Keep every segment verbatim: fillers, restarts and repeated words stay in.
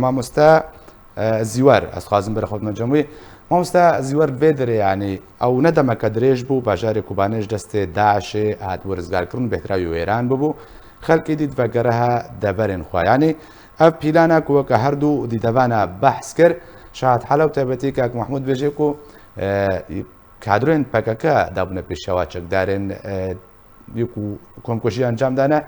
Mamoste, e, Zîwer, ez dixwazim bere xwe bime cem wî. Mamoste Zîwer, vê derê, yanî ew ne demeke dirêj bû, bajarê Kobanê ji destê DAIŞê hat bû rizgarkirin û bêhtirayî wêran bûbû. Xelkê dît vegerehe deverên xwe. Yanî ev pîlana ku weke her du dîdevana behs kir, şahet hale û taybetî kak Mehmûd bêje ku, e, kadroyên P K K dabûne pêşiya çekdarên, e, yê ku komkujî encam dane,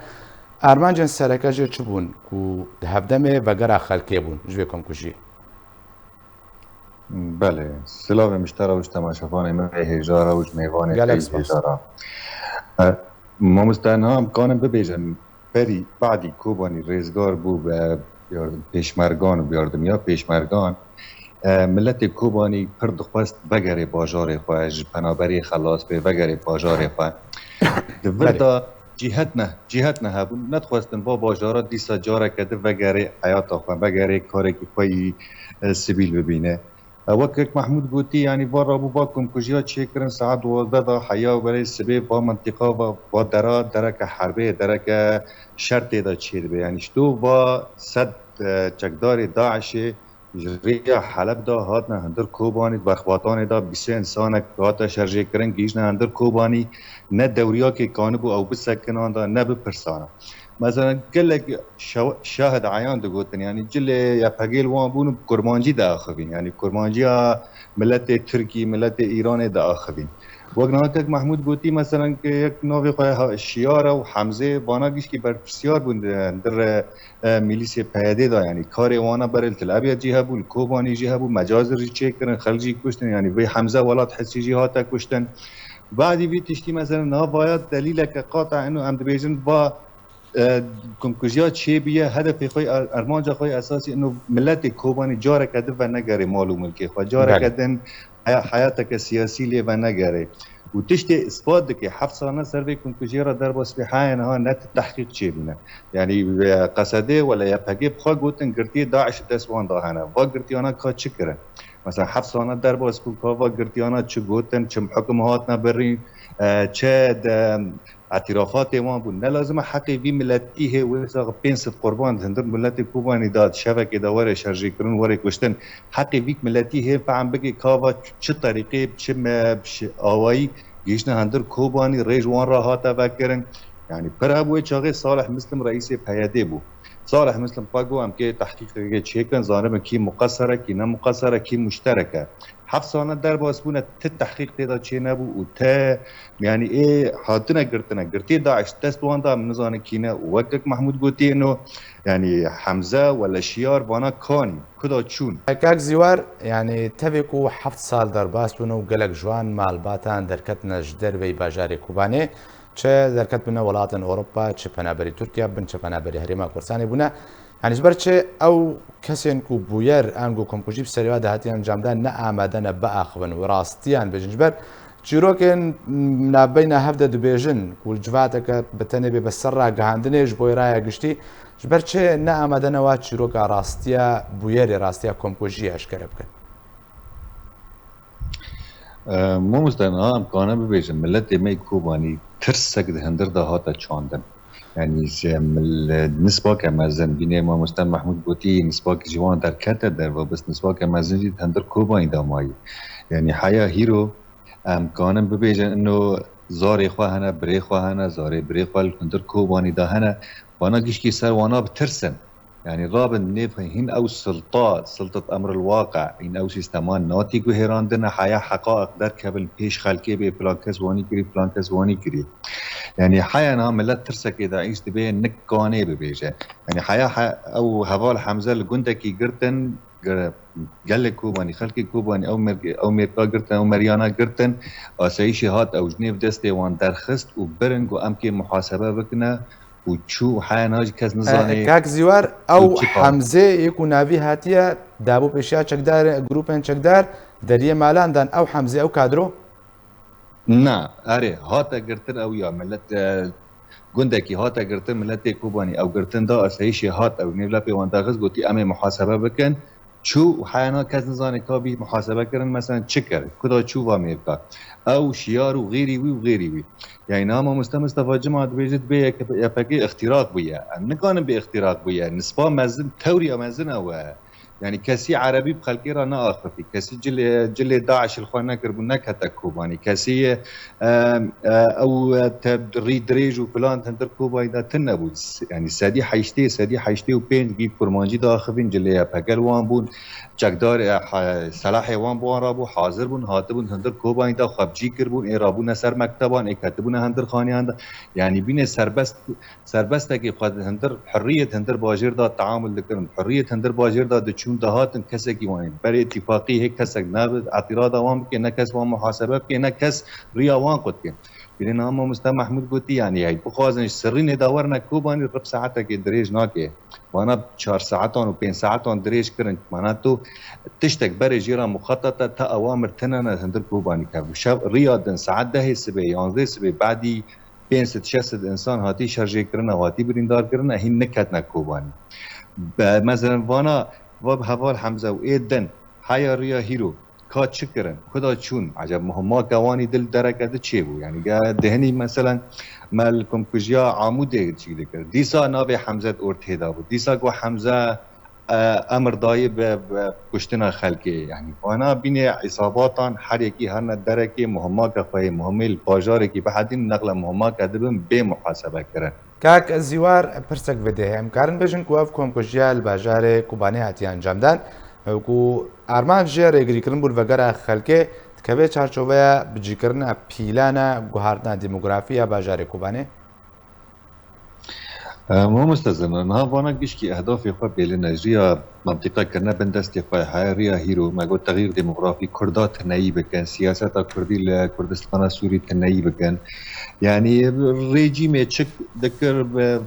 armancên sereke jê çi bûn ku di hevdemê vegera xelkê bûn ji vê komkujiyê? Belê, silavê min ji te re û ji temaşevanê me yê hêja re û ji mêvanê te yê hêja re. E, mamoste, niha em kanin bibêjin, berî badî Kobanî rêzgar bû bi yardim-, pêşmergan û bi yardimiya pêşmergan. E, miletê Kobanî pir dixwest vegerê bajarê xwe, ji penaberiyê xelas bê, vegerê bajarê xwe. Di vir de cîhet ne, cîhet ne hebûn, nedixwestin va bajara dîsa careke di vegerê heyata xwe, vegerê karekî xwe yî, e, sivîl bibîne. E, wek kek Mehmûd gotî, yanî va rabû va komkujiya çêkirin saet duwazdeh da heya berê sibê va mintîqa va, va dera, dereke herbê, dereke şer tê de çêdibe. Yanî ji to va sed, e, çekdarê DAIŞê ji rêya Heleb de hatine hundir Kobanî, di berxwetanê de bîst sê insanek hate şerjêkirin, gihîştine hundir Kobanî, ne dewriyakê kanibû ew bisekinanda, ne bipirsana. Mesela gelek şa-, şahid eyan digotin, yanî cilê Y P G li wan bûn û bi kurmancî diaxivîn, yanî kurmanciya miletê Tirkî, miletê Îranê diaxivîn. Wek niha kek Mehmûd gotî, mesela ke yek navê xwe ha-, Şiyar e û Hemzê, vana gişkî berpirsiyar bûn di, di re, e, milîsê P Y D de, yanî karê wana berê li Tel Abyad jî hebû, li Kobanî jî hebû, mecazir jî çêkirin, xelk jî kuştin, yanî vê Hemze Welat Hesî jî hate kuştin. Badî vî tiştî, mesela niha vaya delîleke qata ino em dibêjin va, e, komkujiya çêbûye, hedefê xwe, er-, armanca xwe esasî ino miletê Kobanî careke din venegerê mal û milkê xwe, careke din heya-, heyateke siyasî lê venegerê. Û tiştê ispat dike, heft sal ne ser vê komkujiyê re derbas bê, haya niha ne ti tehqîq çêbûne. Yanî, e, Qesedê wele Y P G bi xwe gotin girtiyê DAIŞ dest wan de hene. Va girtiyana ka çi kirin? Mesela heft sal ne derbas bû, ka va girtiyana çi gotin, çi hukum hatine birîn, e, çi de, îtîrafatê wan bûn. Ne lazim e heqê vî miletî hê wê sax pênc sed qurban di hundir miletê Kobanî de, di şevekê de were şerjêkirin, were kuştin. Heqê vî miletî hê fehm bike ka va çi terîqê, çi me, çi awayî gihiştine hundir Kobanî, rê ji wan re hate vekirin. Yanî pir hebû wê çaxê Salih Muslim reîsê P Y D bû. Salih Muslim xwe got, em kê tehqîqekê çêkin, zanibin kî muqeser e, kî ne muqeser e, kî muşterek e. Heft sal ne derbas bûne, ti tehqîq tê de çê nebû û te, yanî ê hatine girtine, girtiyê DAIŞ dest wan de, em nizanin kî ne. Û wek kek Mehmûd gotî, ino, yanî Hemze wele Şiyar vana kanî, ku da çûn? Kak Zîwar, yanî tevê ku heft sal derbas bûne û gelek ji wan malbatan derketine ji derveyî bajarê Kobanê, çi derketbûne welatên Ewropa, çi penaberî Tirkiye bin, çi penaberî Herêma Kurdistanê bûne. Yanî ji ber çi ew kesên ku bûyer ango komkujî bi serê we de hatiye encamdan ne amade ne biaxivin û rastiyan bêjin? Ji ber çîrokên navbeyna hev de dibêjin ku li civateke bi tenê bê, bi ser ragihandinê ji bo raya giştî, ji ber çi ne amade ne wa çîroka rastiya bûyerê, rastiya komkujiyê eşkere bikin? E, mamoste, niha em kanin bibêjin, miletê me yê Kobanî tirsek di hundir de hate çandin. Yanî ji mil-, nisbake mezin, bînê mamoste Mehmûd gotî, nisbak ji wan derkete derve, bes nisbake mezin jî di hundir Kobanî de mayî. Yanî heya hîro em kanin bibêjin, ino zarê xwe hene, birê xwe hene, zarê birê xwe li hundir Kobanî de hene, vana gişkî ser wana bitirsin. Yanî rabin nêv hîn ew silta, siltat emril waqe, hîn ew sîsteman natî guhêrandine, heya heqaîq derkevin pêş xelkê bê, filan kes wanî kirî, filan kes wanî kirî. Yanî heya niha milet tirsekê de îş dibê, nik kanê bibêje. Yanî heya he-, ew heval Hemze li gundekî girtin, ge-, gelê Kobanî, xelkê Kobanî, ew mêrg-, ew mêrka girtin, ew meryana girtin, asayîşê hat ew ji nêv destê wan derxist û birin, got, em kê muhasebe bikine, û çû û heya niha jî kes nizane. E, kak Zîwar, ew çi qal. Hemzê yê ku navî hatiye dabû pêşiya çekdar, grûpên çekdar deriyê malan dan, ew Hemzê, ew kadro? Na, erê, hate girtin ew ya milet, e, gundekî hate girtin, miletê Kobanî ew girtin da, asayîşê hat ew nêv lepê wan daxist, gotî, em ê muhasebe bikin. Çû û heyana kes nizane ka bî muhasebe kirin, mesela çi kir, ku da çû va mêrka. Ew şiyar û xêrî wî û xêrî wî. Yani na mamoste Mistefa Cima dibêje dibê Y P G îxtîraq bûye. Em nikanin bê îxtîraq bûye. Nisba mezin, tewriya mezin ew e. Yani kesî erebî bi xelkê re neaxifî. Kesî cilê, cilê DAIŞ li xwe nekiribû, nekete Kobanî. Kesî, e, e, ew, e, te rî dirêj û filan hindir Kobanî de tune bû. Yani sedî heştê, sedî heştê û pênc gî kurmancî diaxivîn, cilê Y P G li wan bûn. Çekdar, e, ha-, selahê wan bi wan re bû, hazir bûn, hatibûn hindir Kobanî de xwe bi cî kiribûn, ê rabûne ser mekteban, ê ketibûne hindir xaniyan de. Yani bîne serbest, serbestekî xwe hindir, hurriyet hindir bajêr de teamul dikirin, hurriyet hindir bajêr de diçûn dihatin, kesekî wan ê. Berê îtîfaqî hê kesek ne îtîrada wan bike, ne kes wan muhasebe bike, ne kes riya wan qut ke. Bîne na mamoste Mehmûd gotî, yani, hey, bixwazin ji Sirrînê de werine Kobanî, rib saetekê dirêj nake. Vana çar saetan û pênc saetan dirêj kirin. Mana tu tiştek berê jê re muxetet e, te ewamir tune ne hindir Kobanî kevbû. Şev riya din saet dehê sibê, yanzdehê sibê, badî pênc sed şeş sed insan hatî şerjê kirine, hatî birîndar kirine, hîn niketine Kobanî. Be, mesela vana, va bi heval Hemze û ê din, heya riya hîro, ka çi kirin, ku da çûn, eceb muhimmake wanî dil dereke di çê bû? Yani ge dihinî, mesela, me li komkujiya Amûdê çîk dikir. Dîsa navê Hemze di ortê de bû. Dîsa ku Hemze, e, emir dayê bi, bi kuştina xelkê. Yani vana bînê îsabatan her yekî herine derekê muhimmake xwe yê muhimmê li bajarekî bihedîn, neqle muhimmake dibin bê muhasebe kirin. Kak Zîwar, pirsek vedê heye. Em karin bêjin ku ev komkujiya li bajarê Kobanê hatiye encamdan, ku armanc jê rêgirîkirin bû li vegera xelkê, dikeve çarçoveya bicîkirina pîlana guhartina demografî ya bajarê Kobanê? Em, mamoste Zina, niha vana gişkî ehdafê xwe bêlin e. Ji riya mentiqe kirine bin destê xwe, he, riya hîro, me got, texyîr demografî, Kurda tineyî bikin, siyaseta Kurdî li Kurdistana Sûrî tineyî bikin. Yani rejîmê çik dikir, bi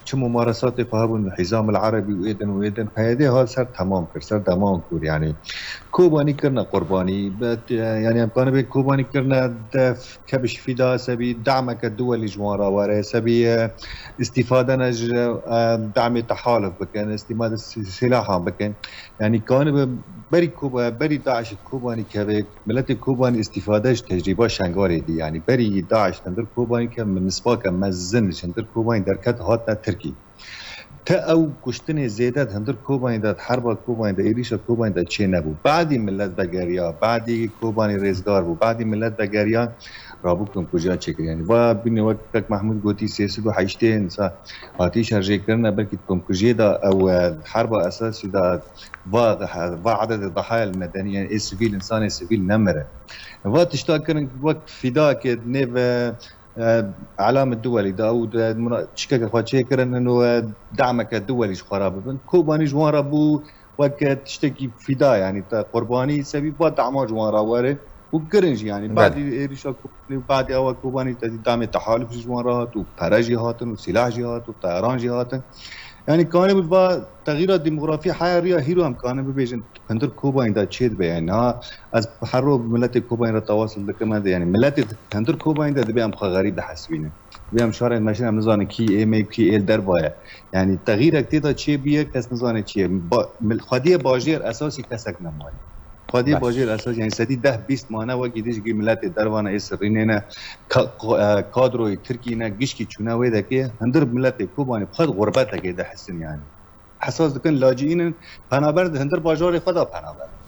çi mumaresatê xwe hebûn, Hîzam el Erebî û êdin û êdin, P Y D hat ser temam kir, ser deman kir. Yani Kobanî kirine qurbanî, be, yani em kanibê Kobanî kirine def, kebiş fîda, sebî dameke duwelî ji wan re were, sebî, e, îstîfade ne ji, e, damê tehalif bikin, îstîfade si-, silahan bikin. Yani kanibe berî Koba-, berî DAIŞ Kobanî keve, miletê Kobanî îstîfade ji tecrîba Şengalê dî. Yani berî DAIŞ hindir Kobanî ke min nisbake mezin ji hindir Kobanî derket hatine Tirkî. Te ew kuştinê zêde di hindir Kobanî de, di herba Kobanî de, êrîşa Kobanî de çê nebû. Badî milet vegeriya, badî Kobanî rêzgar bû, badî milet vegeriya, rabû komkujiya çêkir. Yani va bîne wek Kek Mehmûd gotî, sê sed û heştê insan hatî şerjê kirine, belkî di komkujiyê de ew, e, herba esasî de va, va ededê dahayel medenî, yani ê sivîl, insanê sivîl nemire. Va tişta kirin wek fîdakê nêv, e, Elam Duwelî da û de muna-, çikeke xwe çêkirin, ino, e, dameke duwelî ji xwe re bibin. Kobanî ji wan re bû weke tiştekî fîda, yani te qurbanî sebî va dama ji wan re were û kirin jî, yani Belê. Badî êrîşa Kobanî û badî awa Kobanî te dî damê tehalif jî ji wan re hat û pere jî hatin û sîlah jî hat û teyaran jî hatin. Yani kanibû va texyîra demografî heya riya hîro em kanin bibêjin. Hindir Kobanî de çê dibe, yani ha ez her ro miletê Kobanî re tewasil dikim, ez yani miletê hindir Kobanî de dibe em xwe xerîb dihesibînin. Dibe em şarên meşin, em nizanin kî ê me kî ê li derva ye. Yani texîrek tê de çê bûye, kes nizane çi ye. Ba-, mil-, xwediyê bajêr esasî kesek nemaye. Xwediyê Baş. Bajêr esasî, yani sedî deh bîst mane wekî dî ji gî miletê derva ne, ê sirrînê ne, ka-, ko-, e, kadroyê Tirkî ne, gişkî çûne wê dekê, hindir miletê Kobanî xwe di xurbetekê dihisin yani. Hesas dikin, lacîîn in, penaber di hindir bajarê xwe de penaber in.